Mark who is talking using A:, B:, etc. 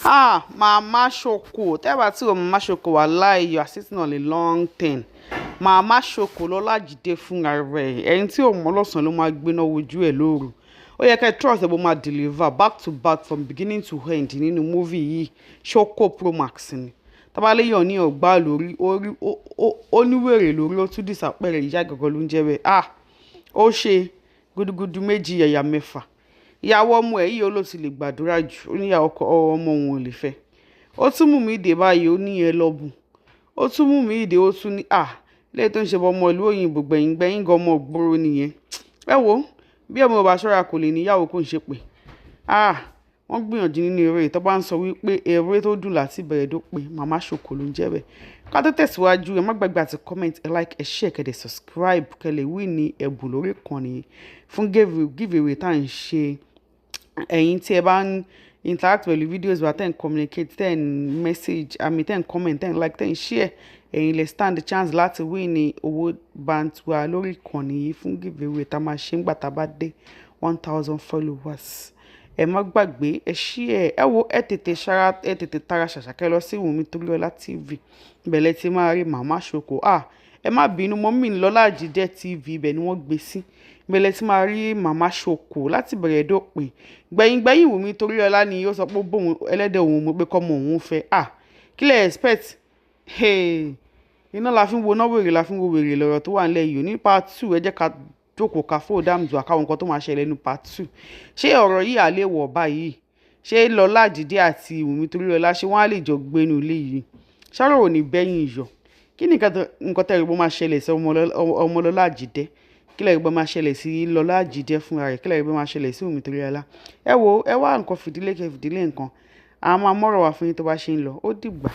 A: Ah, Mama Shoko. Tẹ́ bá tí o Mama Shoko, wallahi, you are sitting on a long thing. Mama Shoko Lọ́lájídé fúnra rẹ̀. Ẹni tí ò mọ̀ lọ́sàn-án ló máa gbéná wojú ẹ̀ lóru. Ó yẹ kẹ́ trust ẹ̀ bó máa deliver back to back from beginning to end nínú movie yìí. Shoko Pro Max ni. Tábàléyàn ní ọgbà lórí, orí, ó ní wèrè lórí, ó tún dìsàpẹ̀rẹ̀ ìyá gọ̀gọ̀ ló ń jẹ́ bẹ́ẹ̀. Ah, ó ṣe gudugudu méjì yàyà mẹ́fà. Ìyàwó ọmọ ẹ̀ yìí ó ló ti lè gbàdúrà jù. Ó ní ìyàwó ọmọ òun ò lè fẹ́. Ó tún mú mi dé báyìí, ó ní ẹ lọ́bùn. Ó tún mú mi dé, ó tún ní à lẹ́yìn tó ń ṣe bọ́ ọmọ ìlú òyìnbó gbẹ̀yìn gbẹ̀yìn gan ọmọ ògbóró nìyẹn. Ẹ wo, bí ọmọ ò bá ṣọ́ra kò lè níyàwó kó ń ṣe pé. Ah, wọ́n gbìyànjú nínú eré tó bá ń sọ wípé eré tó dùn láti bẹ̀rẹ̀ dópin, Mama Shoko ló ń jẹ́ bẹ́ẹ̀. Ká tó tẹ̀síwájú, ẹ má gbàgbé àti comment, ẹ like, ẹ share, kẹ́ dẹ̀ subscribe, kẹ́ lè win ní ẹ̀bùn lórí ìkànnì fún giveaway tá à ń ṣe. Ẹ̀yin tí ẹ bá ń interact pẹ̀lú videos wa, tẹ́ ń communicate, tẹ́ ń message, I mean, tẹ́ ń comment, tẹ́ ń like, tẹ́ ń share, ẹ̀yin lè stand the chance láti win ní owó bàǹtùwà lórí ìkànnì yìí fún giveaway tá a máa ṣe nígbà tá a bá dé 1,000 followers. Ẹ má gbàgbé, ẹ share, ẹ wo, ẹ tètè ṣara, ẹ tètè tara ṣàṣà kẹ́ lọ sí Wunmi Toriola TV. Ibẹ̀ lẹ ti máa rí Mama Shoko. Ah, ẹ má bínú, mummy Lọ́lájídé TV, ibẹ̀ ni wọ́n gbé sí. Ibẹ̀ lẹ ti máa rí Mama Shoko láti bẹ̀rẹ̀ dópin. Gbẹ̀yìn gbẹ̀yìn Wunmi Toriola ni ó sọ pé bóun ẹlẹ́dẹ̀ òun mọ̀ pé kọ́mọ òun fẹ́. Ah, kí lẹ expect? Hey, iná la fi ń wo iná, wèrè la fi ń wo wèrè lọ́rọ̀ tó wà nílẹ̀ yìí. Ní part two, ẹ jẹ́ ká jókòó ká fò dáàmú àkáwọn nǹkan tó máa ṣẹlẹ̀ ní part two. Ṣé ọ̀rọ̀ yìí á lè wọ̀ báyìí? Ṣé Lọ́lájídé àti Wunmi Toriola, ṣé wọ́n á lè jọ gbénu ilé yìí? Ṣọ́rọ̀ ò ní bẹ́yìn yọ. Kí ni nǹkan tẹ́ ẹ rí bó máa ṣẹlẹ̀ sí ọmọ Lọ́lájídé? Kí lẹ rí bó máa ṣẹlẹ̀ sí Lọ́lájídé fúnra rẹ̀? Kí lẹ rí bó máa ṣẹlẹ̀ sí Wunmi Toriola? Ẹ wo, ẹ wá nǹkan fìdílé kẹ́ fìdílé nǹkan. A máa mọ̀rọ̀ wá fún yín tó bá ṣe ń lọ. Ó dìgbà.